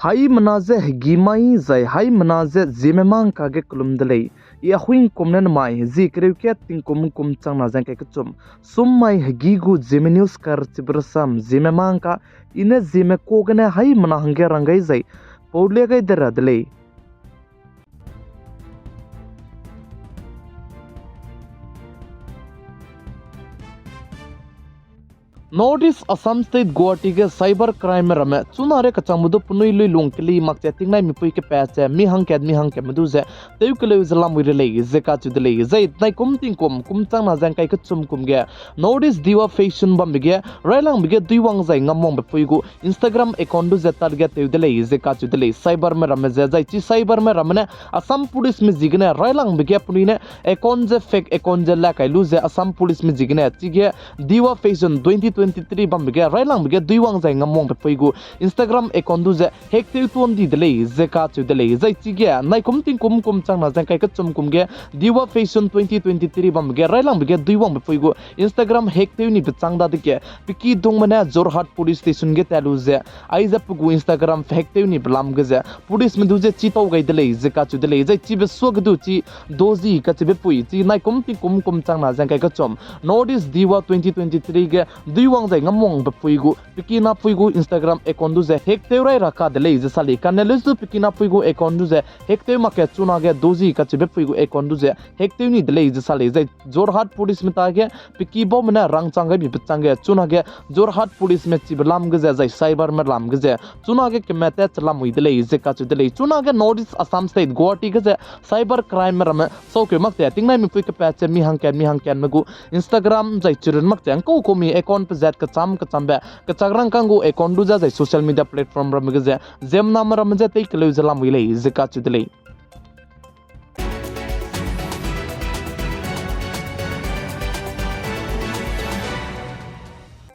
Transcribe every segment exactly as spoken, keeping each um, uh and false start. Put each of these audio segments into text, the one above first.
Haimena je hegî mai zai haimena je Zeme mangka ge kelum de lei. I Ahuingkum ne namai, zie kereu kat tingkum kum changna ze ngkai kechum. Sum mai hegî gu Zeme news karchibe rasam Zeme mangka, i ne Zeme ka gene haimena hangge rang gai zai pau lia gai de ra de lei. North East Assam State Guwahati ge cyber crimeme ramme chuna rei kachangbe du penui luilung keli makche tingnai mipui kepat ze mi hangkat mi hangkatme du ze tew keleu ze lamui re lei ze kacheu de lei. Zai naikum tingkum kum changna ze ngkai kechum kum ge North East Diwa Fashion bambe ge railangbe ge duiwang zai ngamwangbe pui gu Instagram account du ze target tew de lei ze kacheu de lei. Cyberme ramme ze zai chi cyberme ramme ne Assam Policeme ziegene railangbe ge penui ne account ze fake account ze la kai lu ze Assam Policeme ziegene chige Diwa Fashion twenty twenty-three bambe ge railangbe ge duiwang zai ngamwangbe pui gu Instagram account du ze hack tew tuan di de lei ze kacheu de lei. Zai chige naikum tingkum kum changna ze ngkai kechum kum ge Diwa Fashion twenty twenty-three bambe ge railangbe ge duiwangbe pui gu Instagram hack tew ni bechâng dadege peki dungme ne Jorhat Police Station ge tat lu ze aize pe gu Instagram hack tew ni belam ge ze policeme du ze chi tau gai de lei ze kacheu de lei. Zai chibe suage du chi Dozi kacheube pui chi naikum tingkum kum changna ze ngkai kechum North East Diwa twenty twenty-three ge duiwang zai ngamwangbe pui gu peki napui gu Instagram account du ze hack tew rai ra ka de lei ze sa lei. Kane lesu peki napui gu account du ze hack tew makge chunage Dozi kacheube pui gu account du ze hack tew ni de lei ze sa lei. Zai Jorhat Policeme tage peki baume ne rangchang gaibe bechâng ge chunage Jorhat Policeme chibe lam ge ze zai cyberme lam ge ze chunage kemete chelamui de lei ze kacheu de lei. Chunage North East Assam State Guwahati ge ze cyber crimeme ramme saukeu makche tingnai mipui kepat ze mi hangkat mi hangkatme gu Instagram zai chirun makche ngkau kumi account pezat kecham kechambe kechak rangkâng gu account du ze zai social media platform ramme ge ze ziemmename ramme je tei keleu ze lamui lei ze kacheu de lei.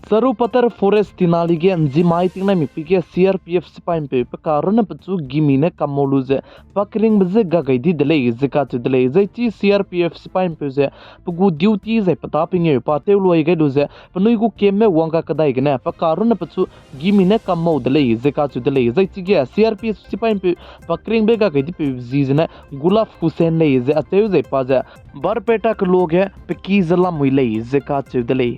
Sarupathar Forest Tinali ge nzimai tingnai mipui ge C R P F sipaî mpeu pe karunne pechu gimi ne kammau lu ze pa keringbe je ga gai di de lei ze kacheu de lei. Zai chi C R P F sipaî mpeu ze pe gu duty zai pe ta pengeu pa tew luai gai lu ze penui gu kemme wangga kedai gene pe karunne pechu gimi ne kammau de lei ze kacheu de lei. Zai chige C R P F sipaî mpeu pa keringbe ga gai dipeu zi zene Gulaf Hussain lei ze acheu zai pa ze Barpeta keloa ge peki ze lamui lei ze kacheu de lei.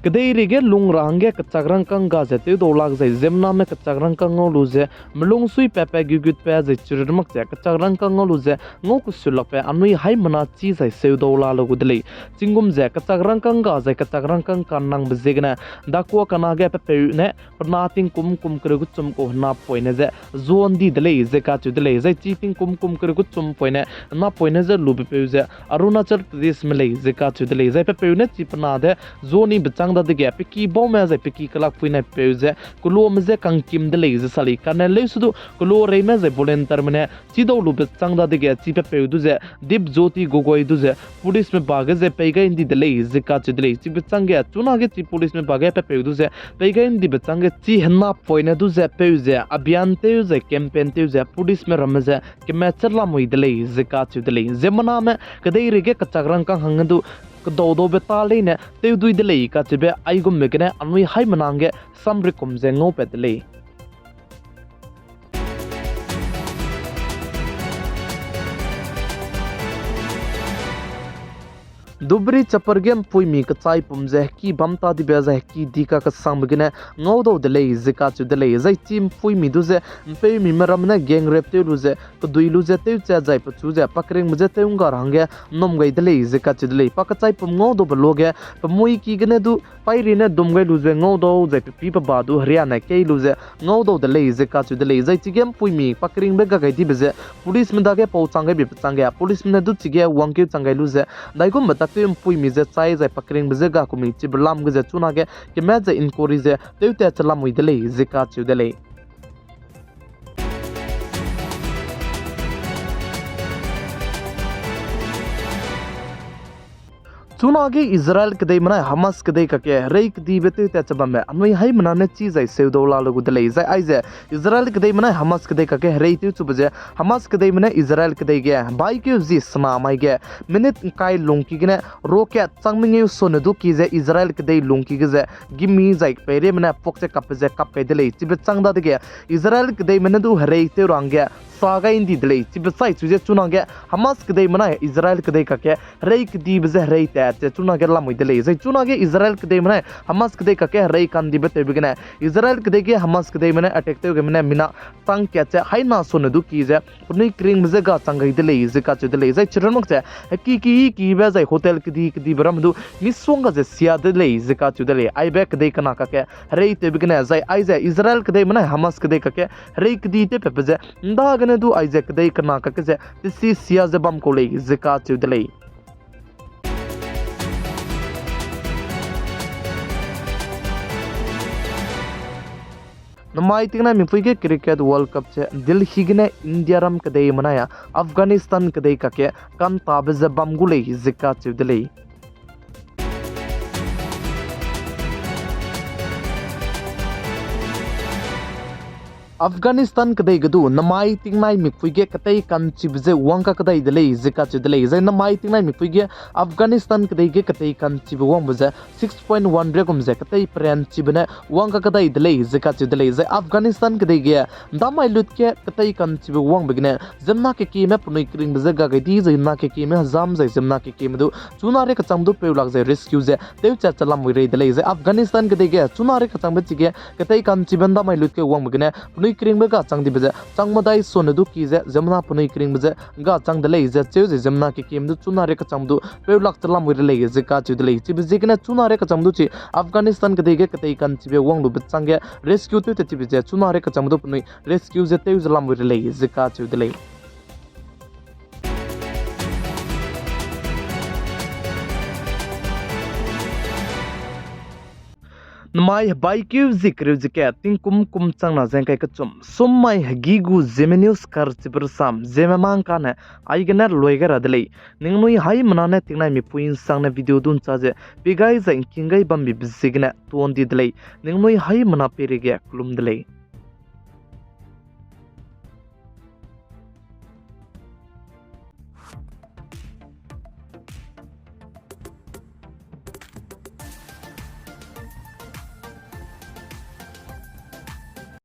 Kedeirei ge lung ra hangge kechak rangkâng ga ze tewdau lak zai ziemmename kechak rangkâng ngau lu ze melungsui patpat gutgutbe zai chirun makche kechak rangkâng ngau lu ze ngau kesulakbe anui haimena chî zai seudau la le gu de lei. Chigum ze kechak rangkâng ga zai kechak rangkâng kanangbe ziegene dakua kanage pe peu ne pe na tingkum kum kereu kechum kau hena poine ze zuan di de lei ze kacheu de lei. Zai chi tingkum kum kereu kechum poine hena poine ze lube peu ze Arunachal Pradeshme lei ze kacheu de lei. Zai pe peu ne chi pe na de zuan ni bechâng dadege peki baume zai peki kelakpuine peu ze keloame je kangkim de lei ze sa lei. Kane leuse du kelo reime zai volunteerme ne chidau lu bechâng dadege chi pe peu du ze Dipjyoti Gogoi du ze policeme ba ge ze pei gai ndi de lei ze kacheu de lei. Chi bechângge chunage chi policeme ba ge pe peu du ze pei gai ndibe chângge chi hena poine du ze peu ze abhiyan tew zai campaign tew ze policeme ramme ze kemachat lamui de lei ze kacheu de lei. Ziemmename kedeirei ge kechak rangkâng hangge du kedau daube ta leine tewdui de lei kacheube aigumbe gene anui haimena hangge samrekum ze ngaupat de lei. Dhubri Chapar ge mpuimi kechaipum ze heki bam ta dibe zai heki di kakesangbe gene ngaudau de lei ze kacheu de lei. Zai chi mpuimi du ze mpeumime ramme ne gang rape tew lu ze kedui lu ze tewchat zai pechu ze pa keringbe je tew ngga ra hangge nnum gai de lei ze kacheu de lei. Pa kechaipum ngaudaube luage pe muiki gene du paîri ne dum gai lu ze ngaudau zai pe pî pe ba du heriane kei lu ze ngaudau de lei ze kacheu de lei. Zai chige mpuimi pa keringbe ga gai dibe ze policeme dage pau chang gaibe chângge policeme ne du chige wangkeu chang gai lu ze ndaigumbe taktew mpuimi ze chai zai pa keringbe je ga kumi chibe lam ge ze chunage kemat ze inquiry ze tewtat che lamui de lei ze kacheu de lei. Chunage Israel kedeime nai Hamas kedei kakge herei kedibe tewtat che bambe anui haimena ne chi zai seudau la lu gu de lei. Zai aize Israel kedeime nai Hamas kedei kakge herei tew chube ze Hamas kedeime ne Israel kedei ge baikeu zi sena mai ge minute ngkai lungki gene rocket chang mengeu sone du ki ze Israel kedei lungki ge ze gimi zai peireime ne puak ze kapbe ze kap kai de lei. Chibe chang dadege Israel kedeime ne du herei tew ra hangge sa gai ndi de lei. Chibe chai chu ze chunage Hamas kedeime nai Israel kedei kakge herei kedibe ze herei tat ze chunage lamui de lei. Zai chunage Israel kedeime nai Hamas kedei kakge herei kandibe tewbe gene Israel kedei ge Hamas kedeime ne attack tew geme ne mina chang kat ze haina sone du ki ze penui keringbe ze ga chang gai de lei ze kacheu de lei. Zai chirunmak ze heki ki kibe zai hotel kedi kedibe ramme du misongga ze sia de lei ze kacheu de lei. Aibe kedei kena kakge herei tewbe gene zai aize Israel kedeime nai Hamas kedei kakge herei kedi tewpatbe ze ndagene du aize kedei kena kakge ze tesi sia ze bam kau lei ze kacheu de lei. Namai tingnai mipui ge Cricket World Cup ze Delhi gene Indiaram kedeime nai a Afghanistan kedei kakge kantabe ze bam gu lei ze kacheu de lei. Afghanistan kedei ge du namai tingnai mipui ge ketei ka'nchibe ze wang kakdai de lei ze kacheu de lei. Zai namai tingnai mipui ge Afghanistan kedei ge ketei ka'nchibe wangbe ze six point one regum ze ketei peranchibe ne wang kakdai de lei ze kacheu de lei. Zai Afghanistan kedei ge ndamai lut ge ketei ka'nchibe wangbe gene ziemmena kekieme penui keringbe je ga gai di, zai ziemmena kekieme hezam zai ziemmena kekieme du chuna rei kechangbe du peu lak ze rescue ze tewchat che lamui rei de lei. Zai Afghanistan kedei ge chuna rei kechangbe chige ketei ka'nchibe ndamai lut ge wangbe gene penui keringbe ga chang dibe ze chang medai sone du ki ze ziemmena penui keringbe je ga chang de lei ze cheu ze ziemmena kekieme du chuna rei kechangbe du peu lak che lamui rei lei ze kacheu de lei. Chibe ziegene chuna rei kechangbe du chi Afghanistan kedei ge ketei ka'nchibe wang lube changge rescue tew tat chibe ze chuna rei kechangbe du penui rescue ze tew ze lamui rei lei ze kacheu de lei. Namai hebaikeu zi kereu ze kat, tingkum kum changna ze ngkai kechum, summai hegî gu Zeme News karchibe rasam Zeme mangkane aigene luai gai ra de lei. Ningnui haimena ne tingnai mipui nsangne video du nchâ ze pie gai zai ngking gai bambibe ziegene tuan di de lei. Ningnui haimena peireige kelum de lei.